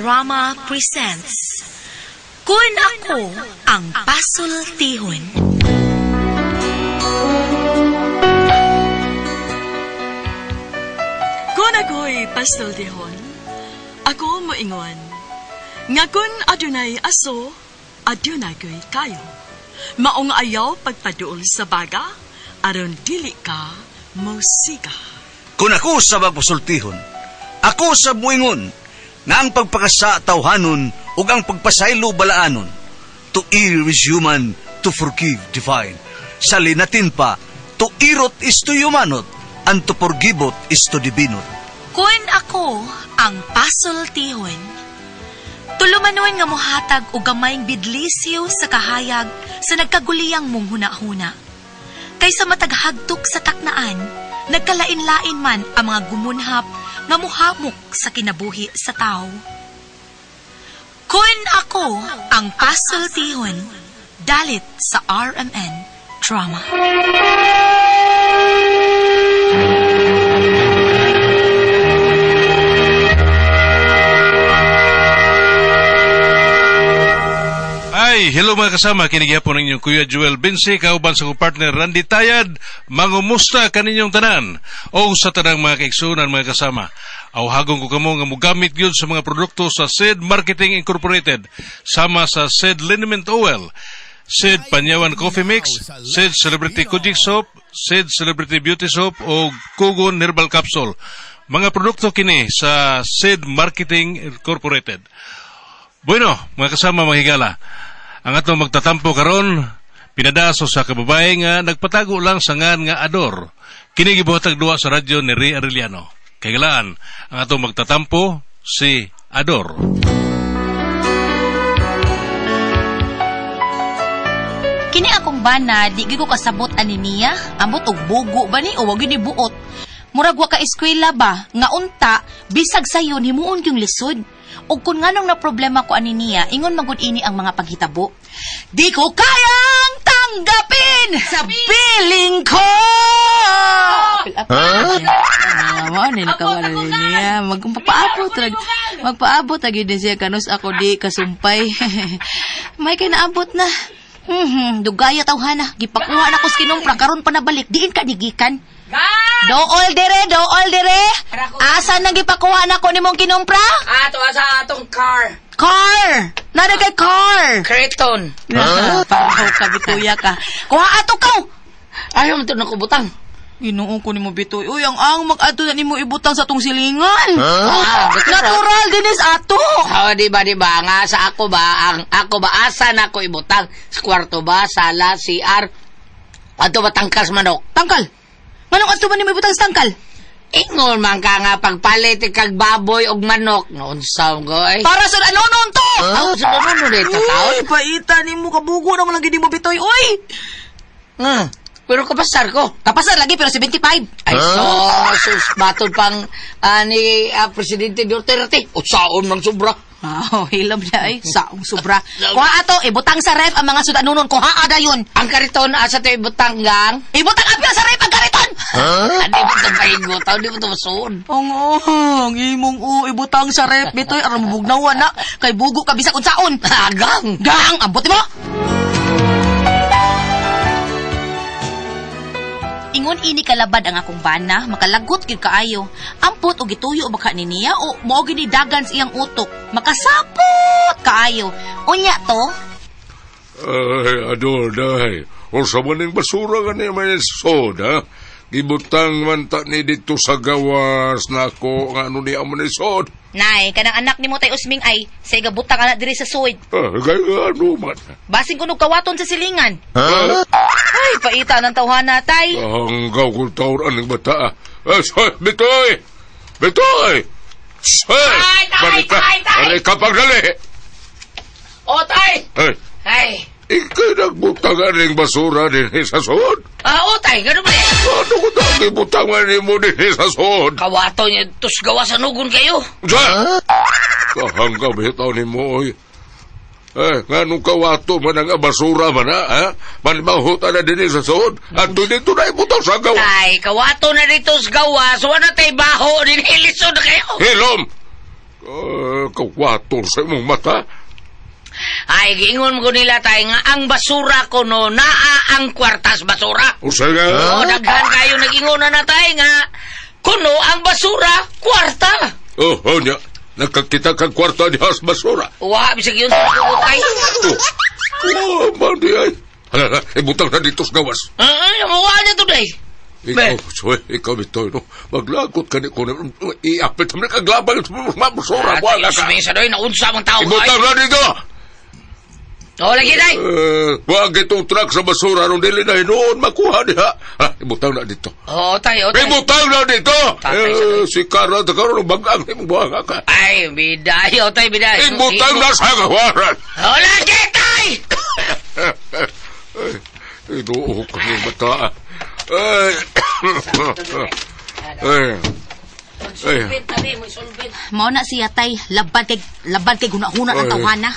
Drama presents Kun Ako Ang Pasultihon. Kung ako'y pasultihon, ako moingon, nga kun adunay aso, adunay ko'y kayo. Maong ayaw pagpaduol sa baga, aron dili ka mosiga. Kung ako sa magpasultihon, ako sa muingon, nga ang pagpakasa tawhanon ug ang pagpasaylo balaanon. To err is human, to forgive divine. Sa linatin pa, to irot is to humanot, and to forgiveot is to divinot. Kun ako ang pasultihon, tulumanon nga mohatag og gamayng bidlisyo sa kahayag sa nagkaguliyang mong hunahuna. Kaysa mataghagtok sa taknaan, nagkalain-lain man ang mga gumunhap nga muhamok sa kinabuhi sa tao. Kun ako ang pasultihon, dalit sa RMN Drama. Ay, hello mga kasama, kinigyapon ninyong Kuya Joel Binsi, kauban sa kong partner Randy Tayad, mangumusta kaninyong tanan, o sa tanang mga kaiksunan mga kasama. Awhagon ko kamo nga mugamit gyud sa mga produkto sa Sid Marketing Incorporated, sama sa Sid Liniment Oil, Sid Panyawan Coffee Mix, Sid Celebrity Kojik Soap, Sid Celebrity Beauty Soap, o Kugon Herbal Capsule. Mga produkto kini sa Sid Marketing Incorporated. Bueno, mga kasama mga higala, ang atong magtatampo karon pinadaso sa kababae nga nagpatago lang sa ngan nga Ador. Kini gibuhatag duwa sa radyo ni Ray Arellano. Kaigalaan, ang atong magtatampo si Ador. Kini akong bana, di gyud ko kasabot ani niya. Ambot og bugo ba ni o wag gyud ni buot. Murag wa ka eskwela ba nga unta bisag sayon himuon gyung lisod. Ug kun nganong na problema ko ani niya, ingon magud ini ang mga paghitabo. Di ko kayang tanggapin sa piling ko. Huh? Mao ni nakawala ni niya. Magpapaabot rag. Magpaabot ra gyud siya kanus ako di kasumpay. May kay naabot na. Dugaya tawhana, gipakuha na ko sa kinumpra karon pa nabalik, diin ka digikan. Dool dire, dool dire. Asa nang gipakuha na ko nimong kinumpra? Ato asa atong car. Car. Nara kay car. Kreton. Huh? Pareho ka bituya ka. Kuha ato kaw. Ayaw mo to nakubutang. Ginoo ko nimo bitoy. Uy, ang mag-adto na nimo ibutang sa tong silingan. Huh? Natural dinis ato. Oh, di ba nga sa ako ba ang ako ba asa na ko ibutang? Sa kwarto ba, sala, CR? Ato ba tangkas manok? Tangkal. Nganong adto ba nimo ibutang sa tangkal? Ingon man ka nga pagpalit kag baboy og manok. Noon sa ko ay. Para sa ano noon to? Oh, sa ano dito taon? Uy, paita nimo kabugo naman lang gid mo bitoy. Uy. Pero kapasar ko. Kapasar lagi pero 75. Ay, so, sus, batod pang ni Presidente Duterte. O saon mang sobra. Oh, hilom niya ay. Saong sobra. Kuha ato, ibutang sa ref ang mga sudanunon. Kuha ada yun. Ang kariton, asa to ibutang gang? Ibutang apil sa ref ang kariton! Huh? Adi mo ito pahigot, adi mo ito masuod. Ang imong ibutang sa ref. Bitoy, aron mabugnawan na. Kay bugo ka bisag unsaon. Gang! Gang! Ambot mo! Ingon ini kalabad ang akong bana, makalagot gyud kaayo. Ampot og gituyo ba ka ni niya o mao gyud ni dagan sa iyang utok. Makasapot kaayo. Unya to? Ay, Ador, day. Unsa man ning basura gani may soda? Gibutang man ta ni dito sa gawas nako nga ano niya man ni sod. Nay, kanang anak nimo tay Usming ay sa igabutang anak diri sa suid. Kay ano man? Basin kuno kawaton sa silingan. Huh? Ay, paita ng tawhana tay. Hanggaw kong taon aning bata. Bitoy! Bitoy! Tay, tay, tay, tay! Balik ka pagdali! O, tay! Ay! Ay! Ika'y nagbutang aning basura din sa suod? O, tay, ganun ba eh? Ano ko dami butang aning mo din sa suod? Kawato niya, tus gawa sa nugon kayo. Sa! Kahanggaw bitaw ni mo, oy. Eh, nga nung kawato man ang basura man, ha? Manimanghuta na din sa suod. At dito na ibutang sa gawa. Tay, kawato na dito sa gawa. So, ano tay baho? Dinilisod na kayo. Hilom! Kawator sa imong mata. Ay, giingon ko nila tay nga ang basura ko no naa ang kwartas basura. Usa nga. Oh, daghan kayo nag-ingon na tay nga kuno ang basura kwarta. Oh, oh nya. Nakakita kang kwarta diha sa basura. Wa bisag yun sa tay. Oh, man di ay. Hala, ibutang na dito sa gawas. Ay, mawa niya today. Ikaw, soy, ikaw bitoy, no? Maglagot ka ni ko. Iapit mo na kaglabang sa basura. Wala ka. Sa doy, naunsa mong tao. Ibutang na dito! Oh, lagi day. Wag itong truck sa basura nung dili na hinuon makuha diha. Ha, ibutang na dito. Oo, tay, oh, tay. Ibutang na dito! Tatay, Si Carla, karoon ng bagang imong buhanga ka. Ay, biday, oh, tay, biday. Ibutang na sa kawaran! Oh, lagi, tay! Ay, inuuho ka ng bata. Ay, ay, ay. Mao na siya tay, laban kay guna-huna ang tawhana.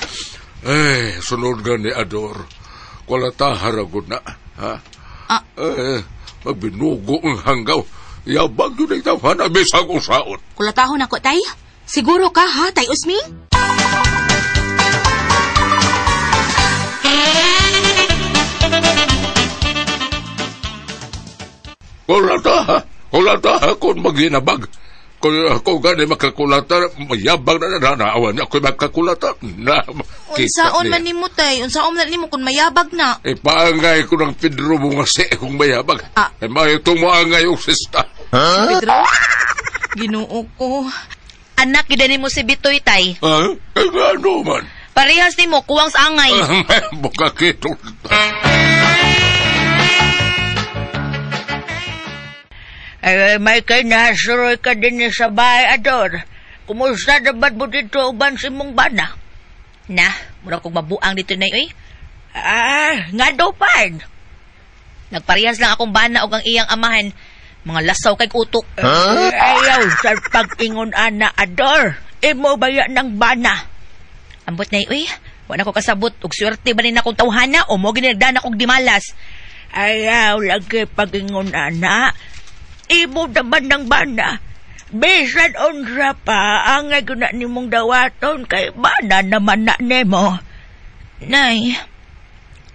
Ay, sunod nga ni Ador. Wala ta haragod na. Ha? Ah. Ay, magbinugo ang hanggaw. Yabag yun ang tawhana, bisag usaon. Kulatahon ako tay. Siguro ka ha, tay Usming? Kulata, kulata kung maghinabag. Kung ako gani makakulata, mayabag na nanaawan niya ako'y makakulata. Na, Unsaon man nimo tay, unsaon man nimo kung mayabag na. Ipaangay ko ng Pedro Bungase kung mayabag. Ah. E maitong maangay yung sista. Si Pedro? Ginoo ko. Anak, gid nimo si Bitoy tay. Ha? Ay, ano man? Parehas nimo kuwang sa angay. Buka kito. Ay, may kay nasuroy ka din sa bahay, Ador. Kumusta na ba't mo dito uban si mong bana? Na, mura kong mabuang dito na uy. Ah, nga daw pan. Nagparehas lang akong bana og ang iyang amahan. Mga lasaw kay utok. Huh? Ayaw sa pag-ingon, ana, Ador. Imo baya ng bana. Ambot na uy. Wala ko kasabot. Og swerte ba rin akong tawhana o mo ginagdana kong dimalas. Ayaw lagi pag-ingon, ana. Imo naman ng bana. Bisan unsa pa, ang guna nimong dawaton kay bana naman na nimo. Nay.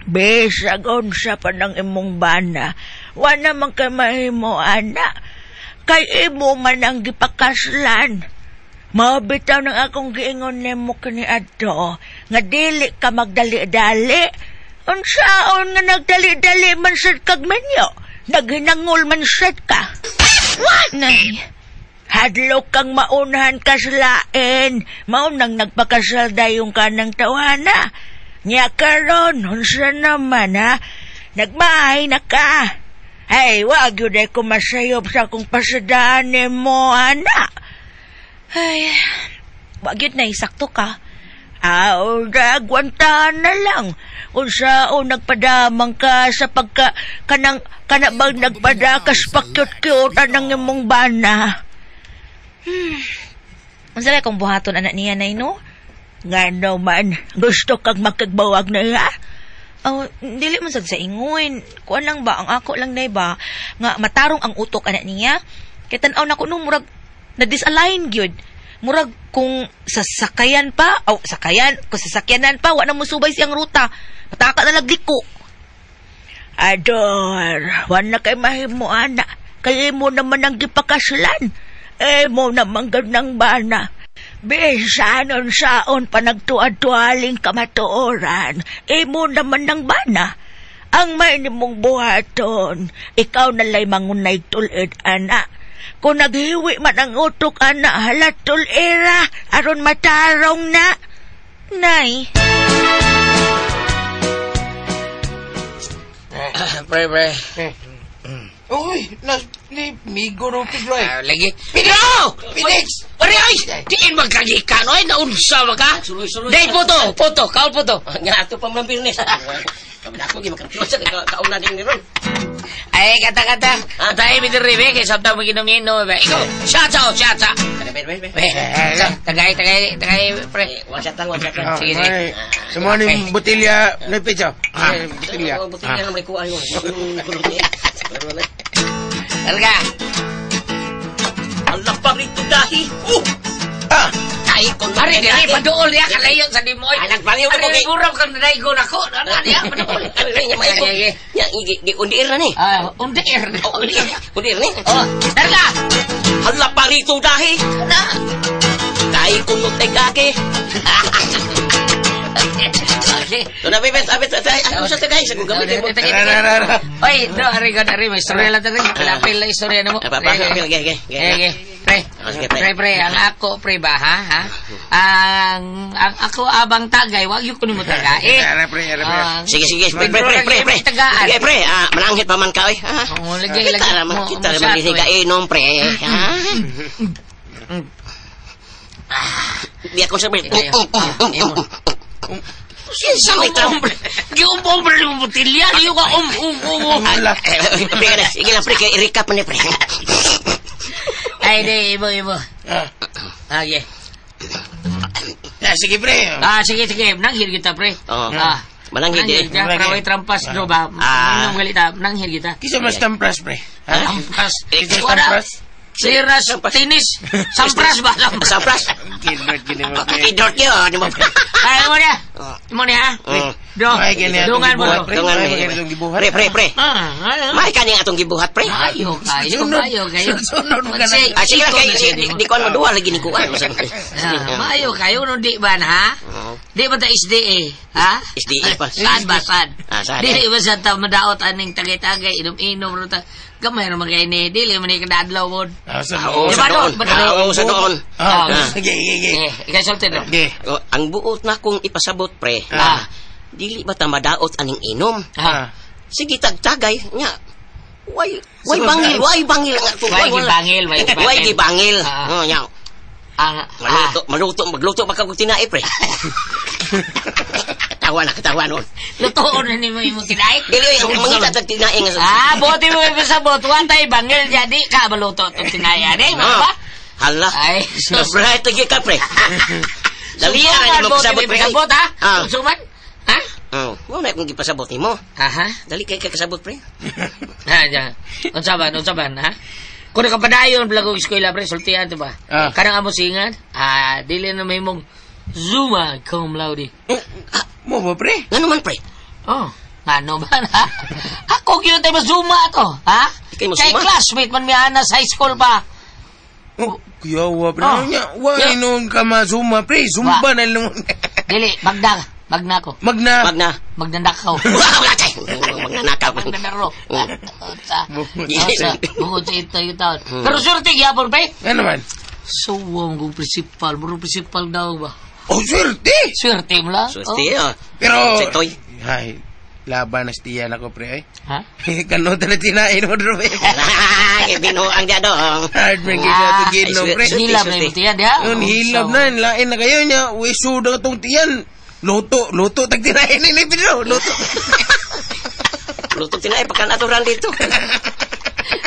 Bisag unsa pa ng imong bana, wa naman kay mahimo, ana. Kay imo man ang gipakaslan. Mabitaw ng akong giingon nimo kini adto, nga dili ka magdali-dali. Unsaon nga nagdali-dali man sad kag minyo? Naghinangol man sad ka. What? Nay. Hadlok kang maunahan ka sa lain. Maunang nagpakasal dayong ka ng tawhana. Nya karon, unsa naman ha? Nagmahay na ka. Ay, wag yun ay kumasayop sa akong pasadaan ni mo, ana. Ay, wag yun na, sakto ka. Aw, agwantahan na lang. Unsa o nagpadamang ka sa pagka kanang kanabang nagpadakas pakyut-kyut anang imong bana. Unsa ba kung buhaton anak niya nay no? Nga naman, gusto kang makigbawag na iya? Oh, dili man sad sa ingon. Kuan lang ba ang ako lang nay ba nga matarong ang utok anak niya? Kay tan-aw nako no murag na disalign gyud. Murag kung sasakayan pa, o sakayan, kung sasakyanan pa, wa na musubay siyang ruta. Pataka na lagliko. Ador, wa na kay mahimo, ana. Kay imo naman ang gipakaslan. Imo naman ganang bana. Bisan unsaon pa nagtuad-tualing kamatuoran, imo naman ang bana. Ang may nimong buhaton, ikaw nalay mangunay tulid, ana. Kung naghiwi man ang utok, ana, halat tulira, aron matarong na. Nay. Pre, pre. Uy, migo ro Pedro ay. Lagi. Pedro! Phoenix! Pare ay! Diin magkagikan oy, naunsa ba ka? Suloy-suloy. Day puto, puto, kaon puto. Nga ato pa man birnes. Ako gi makapiosa kay kauna din ron. Ay, kata-kata. Tayo mi diri be kay sabtang maginom-inom be. Ikaw, shot sa, shot sa. Be, be, be. Tagay, tagay, tagay, pre. One shot lang, one shot lang. Sige, sige. Sumuha ni botilya, no pecho. Botilya. Botilya na may kuha yun. Karga. Ang lapang rito dahi. Ah! Kay kun Ari diri paduol ya kalayo sa nimo oy. Ah, nagpangyaw na ko Ari kay- murag kang nadaygon ako. Ana diya paduol. Ano rin niya maiko? Sige, sige. Ya, gi undiir na ni. Ah, undiir. Oh, undiir. Undiir ni. Oh, darga. Hala parito dahi. Na. Kay kunot ay kake. Okay. To na bebet abet ay ano sa tagay sa gamit mo. Oy, do ari god ari may istorya lang ari. Pilapil la istorya namo. Ah, pa, pa, Pre, okay, okay, okay. Okay, pre. Ah, sige, pre. Pre, pre, ang ako pre ba ha? Ha? Ang ako abang tagay, wag yun kunin mo tagay. Ara, pre, ara, pre. Ah, Sige, sige, pre, pre, pre, pre, pre. Tagaan. Sige, pre, ah, mananghit pa man ka, oy. Ha? Oo, lagi, Kita lagi. naman, Mo- kita mo naman siya, din eh. kainom, pre. Ha? Di ako sabi. Kinsa may tao? Giumbong pre mo botilya, liyo ka um um um. um. Ah, eh, Pre, ka na. Sige lang, pre, kay i-recap ni, pre. Ay, di, ibo, ibo. Ah, Okay. ah, sige, pre. Ah, sige, sige. Nanghil kita, pre. Oo. Ah. Mananghil, Nanghil eh. kita. Pero way trampas, do ba? Ah. Minom galita. Nanghil kita. Kisa mas tampras, pre. Ha? Trampas. Kisa mas Wala. tampras? Siras, tinis. Sampras ba? Sampras. Sampras. Kidort gini mo, pre. Idort yun, di mo. Ay, mo niya. Mo niya, ha? Do. Ay, gini atong Dungan mo, gibuhat, do. pre. Dungan, Ay, pre. gini atong gibuhat. Pre, pre, pre. Ah, ano? May kaning atong gibuhat, pre. Ayo, kayo, Sunod. kayo, kayo. Sunod mo ka na. Ah, sige lang, kay, di, di ko ano, duwa lagi ni kuan. Ah, maayo kayo no di ba na, ha? Di ba ta SDA, ha? SDA pa. Saan ba saan? Ah, saan, Dili eh. ba sa ta madaot aning tagay-tagay inom-inom ro ta. Gamay ra man kay ni dili man ni kadadlaw pod. Ah, sa Ah, oo, doon. sa Diba doon. doon? Ba Ah, oo, sa doon. Ah, Ah. sige, sige, sige. Eh, ikaw sulti no. Sige. Oh, ang buot na kong ipasabot, pre. Ah. Dili ba ta madaot aning inom? Ha. Sige, tagtagay. Nya. Way, way bangil, way bangil nga to. Way gibangil, way gibangil. Way gibangil. Ah. Oh, nya. Ang ah, Maluto, maluto, magluto pa ka kog tinai, pre. Katawa na, katawa noon. lutoon na nimo imong tinay. Dili, oy, mangita tag tinai nga sa... Ah, buti mo ipasabot wa tay bangil jadi ka maluto tong tinay ani, mo Ah. ba? Hala. Ay, sus. Sobra ito ka, pre. Dali ra ni mo Suman, kasabot, buti mo pre. ipasabot, ha? Ah. Suman? Ha? Oh, mo na akong gipasabot nimo. Aha. Dali kay ka kasabot, pre. Ha, ja. Unsa ba? Unsa ba, ha? Kung nakapadayon pala kong eskwela, pre, sultihan to ba? Ah. Kanang amo singan, ah, dili na may mong Zuma cum laude. Oh, Mo ba, pre? Ngano man, pre? Oh, ngano ba na? Ako gyud tayo Zuma to, ha? Ikay mo Kay Zuma? classmate man mi ana sa high school pa. Oh, kuya, wa, pre. Oh. Ano niya? Wa, Yeah. noon ka masuma, pre. Zumba Wa. na lang. Dili, magda, magna ko. Magna. Wag na. Magnanakaw. Wala, wala kay. Magnanakaw. Magnanaro. Sa, Yes. sa, bungod sa ito yung taon. Pero swerte gyapon, pre. Ano man? Suwang kong principal, muro principal daw ba? Oh, swerte! Swerte mo lang. Swerte, oh. Pero... Setoy. Ay, laban na stiyan ako, pre. Ay. Oh. Ha? Kanota na tinain mo, pre. Ay, binuang dia dong. Hard man kayo sa Ah, tigin, no, ay, pre. swerte. Hilab na yung tiyan, diha? Yun, hilab na. Lain na kayo niya. Wiso na itong tiyan. Luto, luto. Tag tinain ni Pedro. Luto. Luto tinai pakan aturan dito.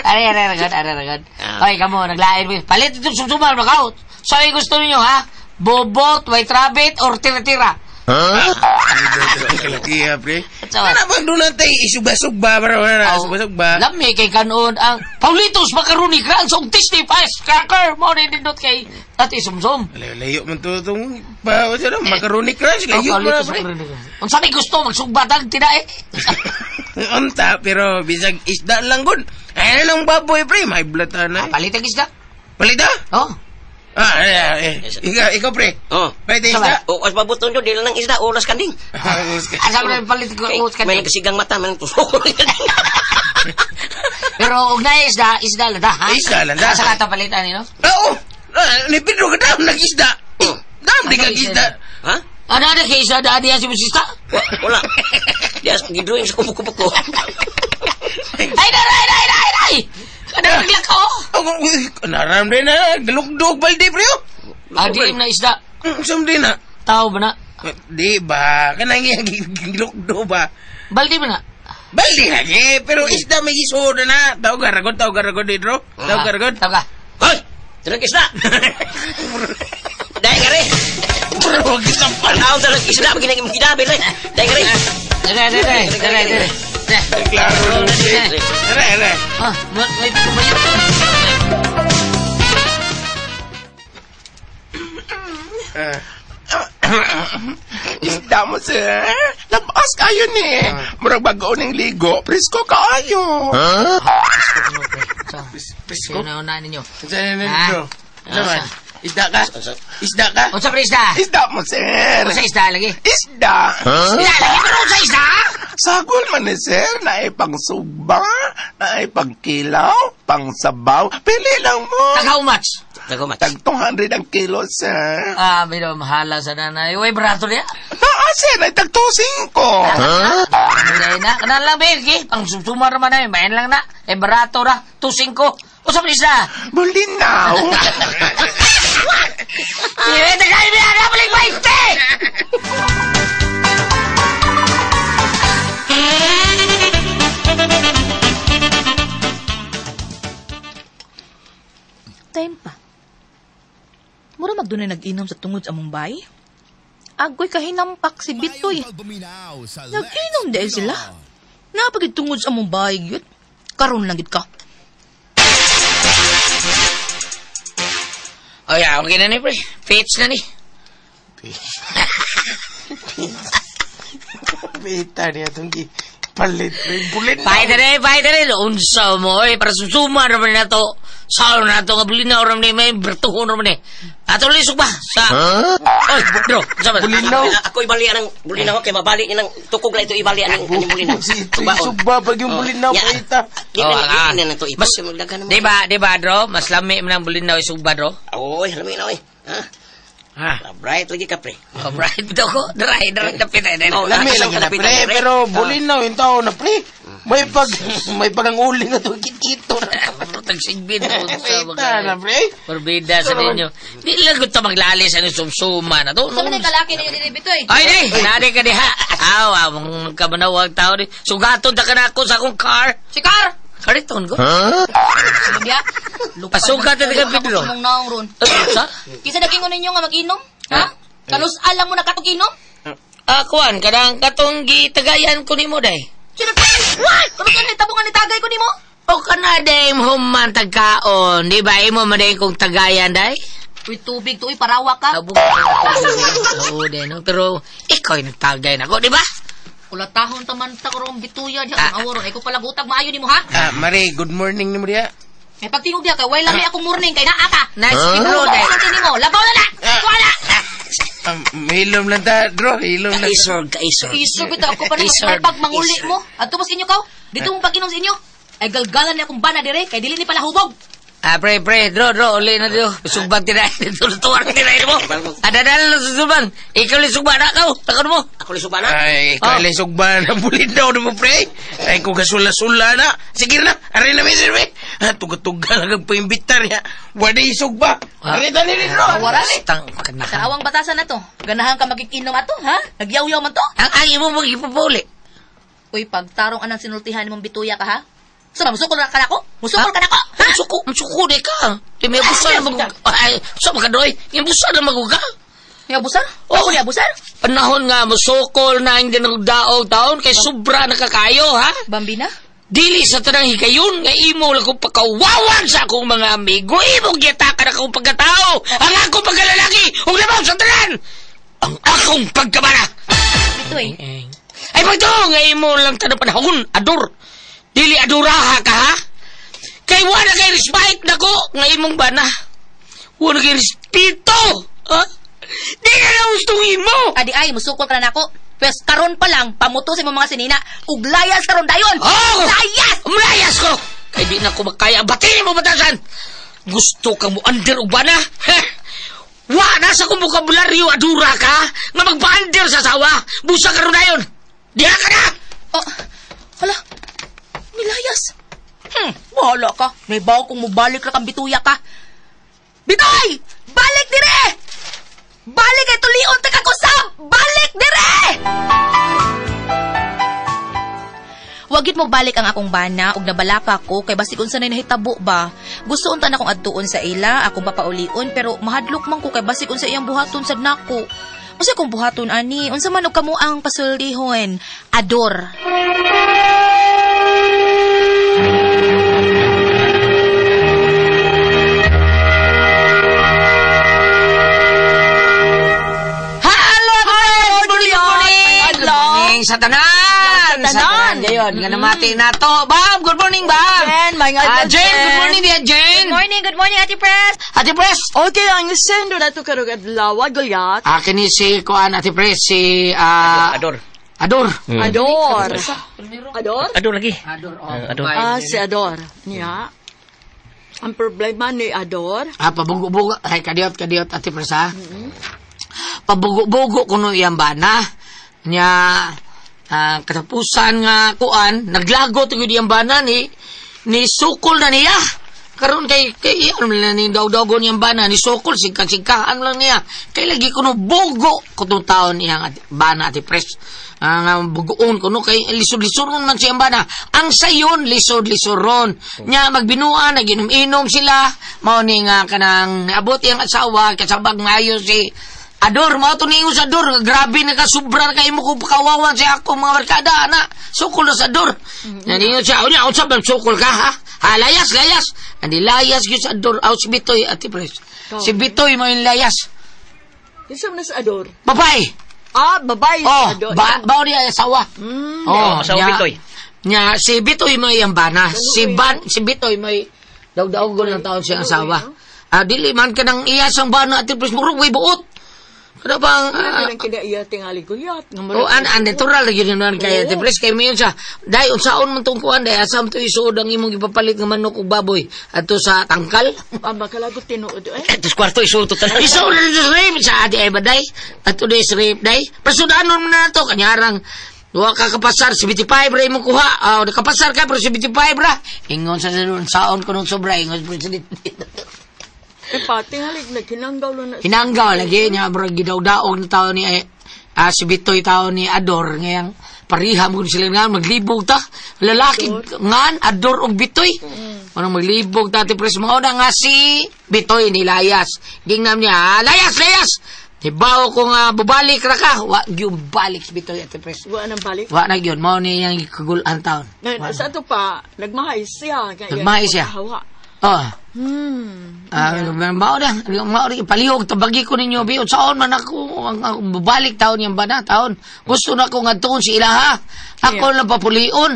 Are, are, are, are, are, Ah. Oy, kamo, naglain mo. Palit ito sumsumal, magaw. So, ay gusto niyo, ha? Bobot, white rabbit, or tira-tira? Kalakiya, pre. Sa- Ano bang doon natin? Isugba-sugba. Para wala na. Aw, Isugba-sugba. Lami kay kanon ang Paulitos Macaroni Crunch og Tasty Fast Cracker. Mo ni nindot kay Ate Sumsum. Layo, layo man to itong pa, what's that, macaroni crunch. Oh, Layo mo na, Paulitos pre. Macaroni Crunch. Unsa may gusto magsugbatag tinae? Unta, pero bisag isda lang gud. Ay lang baboy, pre. May blata na. eh. Palit ang isda. Palita? Oh. Ah, eh, eh. Ikaw, pre. Oh. Palit ang isda. O, as mabuton do, dili lang isda, oras kanding. Ah, Asa mo na palit ko Kay, us may kanding. nagsigang mata, may nagtusok. Pero og na isda, isda lang da, ha? Isda lang da. Asa ka ta palitan ni no? Oo. Ah, ni Pedro ka dam nag-isda. Oh. Dam di ka isda. Ha? Ano na kay isda da diya si Musista? Wala. Di as gidrawing sa kubo-kubo ko. Ay, daray, daray, daray, daray! Kada naglakaw. Oh, naram din na. Galugdog balde, pre. oh. Ah, di na isda. Sum din na. Tao ba na? Di ba? Kanang gilukdo ba? Baldi ba na? Balde na eh. Pero isda may isoda na. Tao garagod, tao garagod, Pedro. Tao garagod. Tao ka. Hoy! Talag isda! Dahil nga rin! Bro, gisampal. Tao talag isda, maginang gidabil eh. Dahil nga rin! Dere, dere, dere, dere. Klaro. Ere, ere. Ah, may kumayot. Isda mo, sir. Labas kayo ni. Murag bago ning ligo. Presko kaayo. Presko? Sino na ninyo? Saan Ha? na Naman. Isda ka? Isda ka? Unsa pre isda? Isda mo, sir. Unsa isda lagi? Isda. Isda lagi pero unsa isda? Sagol man ni sir, naay pangsugba, naay pangkilaw, pangsabaw. Pili lang mo. Tag how much? Tag how much? Tag 200 ang kilo, sir. Ah, bino mahala sa nanay. Uy, barato niya. Naa, sir, ay tag 25. Hindi na. Kana lang, Belgi. Pang sumsumar naman na. Bayan lang na. Eh, barato ra. 2.5. Unsa pre isda? Bulinaw. Sige, tagay niya na balik 20! Time pa. Mura magdunay nag-inom sa tungod sa among bay. Agoy kahinampak si Bitoy. Nag-inom dahil sila. Napagid tungod sa among bay gyud. Karon lang gid ka. Oh, yeah, okay na ni, pre. Fits na ni. Pita niya itong palit. Bulit na. Pahit na ni, pahit na ni. Unsa mo, eh. Para susuma naman na to. Sao na to, nga bulinaw naman ni, may bertuhon naman ni. Ato lisok ba? Sa... Oy, bro. Unsa ba? Bulinaw. Ako ibalian ang bulinaw kay mabali niya ng tukog lang ito ibalian ang kanyang bulinaw. Sugba pag yung bulinaw, pahita. Di Oh, na di na to ito. Mas, di ba, bro? Mas lami man ang bulinaw isugba, bro. Oy, lami na oy. Ha? Ha? Bright lagi ka pre. Oh, bright bitaw ko. Dry, dry, dapit na. Oh, Lami lang na, pre. Pero bulinaw yung tao na, pre. May pag, may pag ang uling na to, kit-kito na. Tagsigbin. Pahita na, pre. Porbida sa ninyo. Di lang gusto maglali sa sumsuma na to. Sa man kalaki ninyo diri Bitoy? Ay, di! Nari ka diha. Aw, among kamanawag tao ni. Sugaton ta ka na ako sa akong car. Si Car! Kariton ko. Sige. Pasugat na ka, Pedro. Mong naong ron. Sa? Kinsa nagingon ninyo nga mag-inom? Ha? Kanus alang mo nakatog inom? Ah, kuan, kanang katong gitagayan ko nimo day. Sino What? Kano ka tabungan ni tagay ko nimo? O kana day human tagkaon, di ba imo man day kong tagayan day? Uy, tubig to, uy, parawa ka. Abo. Oo, day no, pero ikaw yung nagtagay nako, di ba? Kulatahon taman ta karong bituya diha ang aworo. Ay ko pala gutag maayo nimo ha. Ah, Mare, good morning ni Maria. May pagtingog diha kay way lami akong morning kay naa ka. Nice Pedro day. Ano nimo? Labaw na na. Kuha na. Hilom lang ta, Dro. Hilom lang. Kaisor, kaisor. Isor bitaw ako pa na Isor. may pagmanguli mo. Adto mo sa inyo kaw. Dito mo pag-inom sa inyo. Ay galgalan ni akong bana dire kay dili ni pala hubog. Ah, pre, pre, dro, dro, uli na dito. Sugbang tirahin dito, lutuan tirahin mo. Adadal na susubang. Ikaw li sugba na kaw. Takon mo. Ako li sugba na. Ay, ikaw oh. Sugba na bulinaw na mo, pre. Ay, kung kasula-sula na. Sige na, aray na, mister, pre. Ah, tuga-tuga lang ang paimbitar niya. Wala yung sugba. Aray na nila, dro. Wala ni. Tang, kanahan. Sa awang batasan na to. Ganahan ka magikinom ato, ha? Nagyaw-yaw man to. Ang imo mong ipupuli. Uy, pagtarong anang sinultihan nimong bituya ka, ha? So, musukol na ka nako? Musukol ka nako? Ha? Musuko, musuko di ka. Di may abusan na mag... Ay, sa makadoy. May abusan na maguga. May abusan? Ako ni abusan? Panahon nga, musukol na ang dinagdaog taon kay sobra nakakayo, ha? Bambina? Dili sa tanang higayon nga imo lang kong pakawawan sa akong mga amigo. Imo giyatakan akong pagkatao. Ang akong pagkalalaki. Ug labaw sa tanan. Ang akong pagkabara. Bitoy. Ay, pagto, nga imo lang tanang panahon. Ador. Dili aduraha ka, ha? Kay wala kay respite nako nga imong bana. Wala kay respeto. Ha? Di ka na gustong imo. Adi ay, musukol ka na nako. Pwes karon pa lang, pamuto sa imong mga sinina. Ug layas karon dayon. Oh! Layas! Layas ko! Kay di na ko makaya. Batini mo batasan! Gusto kang mo under og bana? Ha? Wa na sa kong bokabularyo adura ka nga magpa-under sa asawa. Busa karon dayon. Diha ka na! Oh, hala. Nilayas. Bahala ka. May bawo kung mubalik ra kang bituya ka. Bitoy! Balik dire! Balik kay tulion ta kakusab! Balik dire! Wagit mo balik ang akong bana ug nabalaka ko kay basig unsa nay nahitabo ba. Gusto unta na akong adtuon sa ila, akong papaulion pero mahadlok man ko kay basig unsa iyang buhaton sad nako. Unsa kong buhaton ani? Unsa man og kamo ang pasultihon? Ador. morning sa tanan. Sa tanan. Gayon, nga namati na to. Bam, good morning, Bam. Jen, may Ah, adlaw, Jen, good morning diya, Jen. Good morning, good morning, Ate Pres. Ate Pres. Okay, ang sendo na to karong adlaw, Gulyat. Akin ni si Kuan, Ate Pres, si Ador. Ador. Ador. Ador? Ador lagi. Ador, oh. Ador. Ah, si Ador. Niya. Ang problema ni Ador, Ah, pabugo-bugo. Ay, kadiot, kadiot, Ate Pres, ha? Pabugo-bugo kuno iyang bana. Nya, katapusan nga kuan, naglago to gyud iyang bana ni sukol na niya. Karon kay ano man ni daw-dawgon iyang bana ni sukol sigka-sigkahan lang niya. Kay lagi kuno bugo kutong taon iyang bana, Ate Pres. Ang bugoon kuno kay lisod-lisoron man siyang bana. Ang sayon lisod-lisoron. Nya magbinuan naginom-inom sila. Mao ni nga kanang naabot iyang asawa kasabag maayo si Ador, mao to niingon sa Ador. Grabe na ka, sobra na kayo mo kung pakawawan sa ako mga barkada, ana. Sukol na sa Ador. Niingon siya, unya, unsa ba sukol ka, ha? Ha, layas, layas. Andi layas gyud sa Ador. Aw, si Bitoy, Ate Pres. Si Bitoy mo yung layas. kinsa man na si Ador? Babay! Ah, babay si Oh, Ador. bao niya asawa. Oh, asawa Bitoy. Nya, si Bitoy mo yung bana. Si Bitoy may daw-dawgon ng taon siyang asawa. Ah, dili man ka ng iyas ang bana, Ate Pres. Murag way buot. Kada bang, Ano nang kinaiya tingali Gulyat? Nga O an an natural lagi naman kay Ate Pres kay mayon siya. Dai unsaon man tong kuan dai asam to isuod ang imong gipapalit nga manok ug baboy adto sa tangkal. Ah, makalagot tinuod eh. Tos kwarto isuot tanan. Isuod na dito sa rape sa ate ay baday. Adto dai sa rape day. Pasudanon man na to kanyarang wa ka kapasar 75 ra imong kuha. Ah, nakapasar ka pero 75 ra. Ingon sa saon ko nung sobra ingon sa president. Eh, pa, tingali, naghinanggaw lang na. Hinanggaw lagi niya murag gidawdaog na tao ni si Bitoy tao ni Ador ngayang pariha mo sila nga maglibog ta lalaki ngan Ador og Bitoy. Anong maglibog ta Ate Pres mao na nga si Bitoy ni layas. Gingnam niya, layas layas. Hibaw ko nga bubalik ra ka, wa gyud balik si Bitoy Ate Pres. Wa nang balik. Wa na gyud mao ni iyang kagulan taon. Ngayon, sa ato pa, nagmahay siya. Nagmahay siya. Hawa. Oh. Mao na, mao rin palihog tabagi ko ninyo bi saon man ako ang babalik taon yang bana taon. Gusto na ko ngadtuon si ilaha. Ako lang papulion.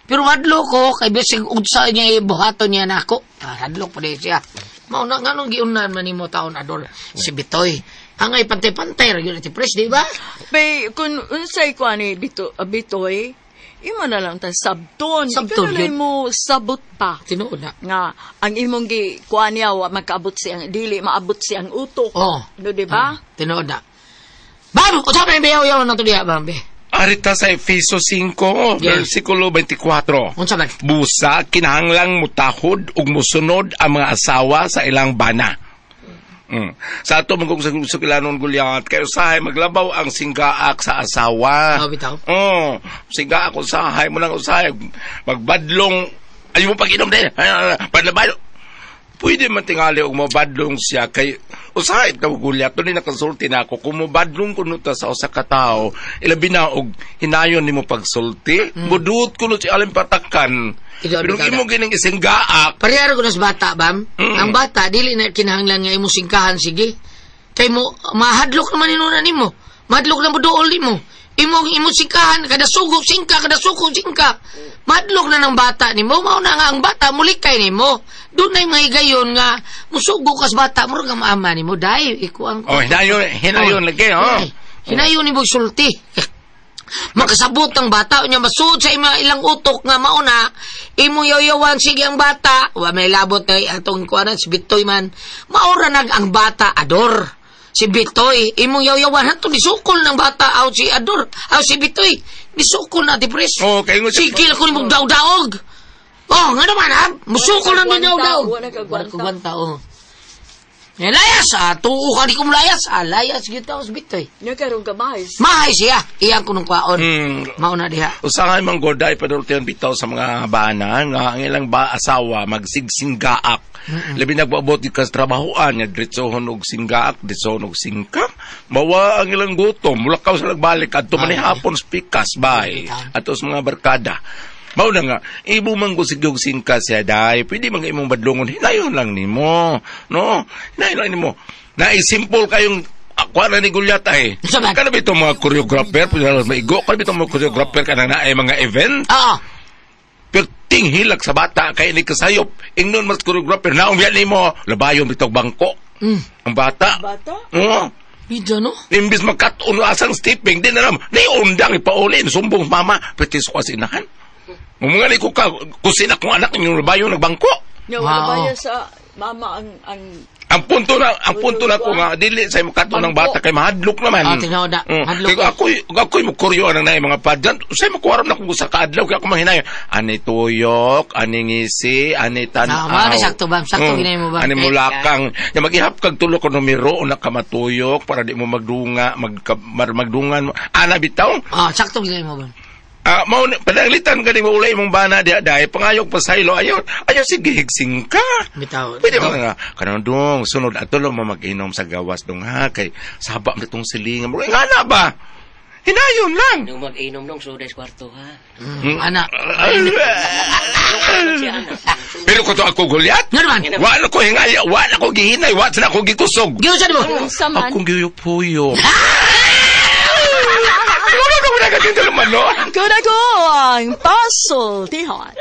Pero hadlo ko kay bisig unsa niya ibuhaton niya nako. Hadlok pa di siya. Mao na nganong giunan man nimo taon Ador si Bitoy. Angay pantay-pantay ra gyud ti Pres, di ba? Bay, kung unsay ko ani Bitoy, imo na lang ta sabton. Sabton, Ikaw na mo sabot pa. Tinuod na. Nga, ang imong gi kuan niya wa magkaabot siyang dili maabot siyang utok. Oh. No, di ba? Tinuod na. Bam, unsa man biyaw-yaw na to diha, bam, be? Arita sa Efeso 5, Yeah. versikulo 24. Unsa man? Busa, kinahanglang mutahod ug musunod ang mga asawa sa ilang bana. Sa ato man kung sa kilanon Gulyat, kayo usahay maglabaw ang singgaak sa asawa. Oh, bitaw. Oh, singgaak usahay mo lang usahay magbadlong ayaw mo pag-inom din. Badlabay. Pwede man tingali og mabadlong siya kay usahay ka Gulyat, tunay nakasulti na ako kung mabadlong kuno ta sa usa ka tawo, ilabi na og hinayon nimo pagsulti, muduot kuno si alim patakan. Pero Pero imo gining isinggaak. Pareharo ko na sa bata, bam. Ang bata, dili na kinahanglan nga imo singkahan, sige. Kay mo, mahadlok naman inuna nimo. Mahadlok na buduol nimo. Imo singkahan, kada sugo singka, kada suko singka. Mahadlok na ng bata nimo. Mao na nga ang bata, mulikay nimo. Doon na yung mga higayon nga, musugo kas bata, murag nga maama nimo. Dahil, ikuang Oh, hinayon lagi, oh. Hinayon nimo sulti. Makasabot ang bata unya masuod sa ima ilang utok nga mauna imo yaw-yawan sige ang bata wa may labot ay atong kuanan si Bitoy man maura nag ang bata Ador si Bitoy imong yaw-yawan hanto disukol ng bata aw si Ador aw si Bitoy disukol na di pres. Oh, kay sikil ko nimong daog-daog. Oh, nga naman ha, musukol na daog-daog. Wala kagwanta. Wala kagwanta, oh. Eh, layas, tuo ka di ko layas. Layas, gyud ta si Bitoy. Nya karon gamay. Mahay siya, iyang kunong kwaon. Mauna diha. Usahay man goday padultian bitaw sa mga bana nga ang ilang ba asawa magsigsinggaak. Labi nagpaabot di kas trabahoan nya diretsohon og singgaak, diretsohon og singka. Mawa ang ilang gutom, mulakaw sa nagbalik adto man hapon spikas bay ato sa mga barkada. Mao na nga, imo man gusigog singka siya day, pwede man imong badlongon, hinayon lang nimo. No? Hinayon lang nimo. Na simple kayong Ako na ni Gulyat ay. Kana ba itong mga choreographer, pero maigo, kana ba itong mga choreographer kanang naay mga event? Oo. Pero tinghilak sa bata kay ni kasayop. Ingnon mas choreographer, naong yan nimo, labayon bitog bangko. Ang bata. Bata? Oo. Bida, no? Imbis magkat-on asang stepping, di na lang, niundang ipaulin, sumbong mama, pwede sa kasinahan. Mga ni ko ka, kusina kong anak, yung labayon nagbangko. Nya wala ba yan sa mama ang Ang punto na ko nga dili sa imong kato ng bata kay mahadlok naman. Ah, tinaw na. Hadlok. Kay ako'y mukuryo ang nay mga pageant. Sa imong kuwaram na kung sa kaadlaw kay ako manghinayon. Ani tuyok, ani ngisi, ani tan-aw. Tama, sakto ba? Sakto ginay mo ba? Ani mulakang. Ya maghihap kag tulo ka numero una ka matuyok para di mo magdunga, magdungan. Ana bitaw. Ah, sakto ginay mo ba? Mao ni pananglitan gani mo ulay imong bana diha dai pangayog pasaylo ayo sige higsing ka. Bitaw. Pwede mo nga kanang dong sunod ato mo mag-inom sa gawas dong ha kay saba mo itong silingan mo. Nga na ba? Hinayon lang. Nung mag-inom dong, suday sa kwarto, ha? Ana. Pero ko to ako Goliath. Wala ko hingaya, wala ko gihinay, wala na ko gikusog. Giusa mo. Akong giyupuyo. Wala ko na katinto naman no. Kuna ko ang pasultihon.